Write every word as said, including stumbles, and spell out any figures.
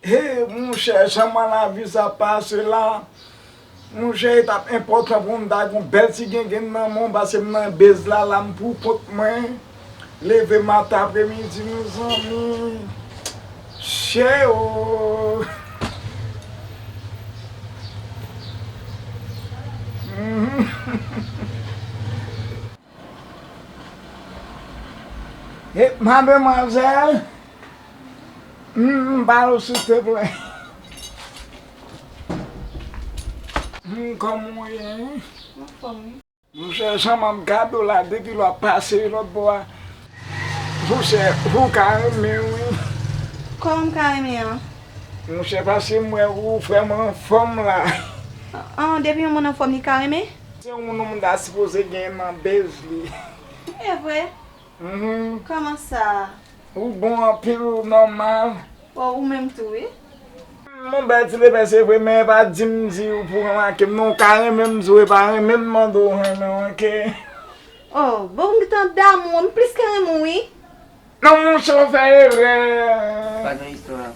He, monchè, jan mwen lavi sa pase la. Monchè, e t ap enpòtan pou m ta gen yon bèl ti gengenn nan men w, paske m nan bez la, la m pou kont mwen. Leve maten apremidi, mezanmi. Chè o! Mhm. E, mademwazèl, m, m, pale silteplè. M, kòman w ye? Anfòm, wi. Monchè, jan m ap gade w la, depi lè w ap pase lòt bò a, monchè, ou ka renmen, wi. Kòman m ka renmen an? Monchè, paske m wè ou vrèman anfòm la. An, depi yon moun anfòm, li ka renmen? Se yon moun, moun ta sipoze gen nan bez li. E vre? Mhm. Kòman sa? Ou bon anpil, ou nòmal. O, ou menm tou, wi. Mon bèl ti lepè, se vre, men e pa di m di ou pou ranmake m, non, ou ka renmen m, di w e pa renmen m, mande w renmen w, oke? O, bon, m gentan damou, m plis ke renmen w, wi. Non, monchè, w fè erè. Pa gen istwa.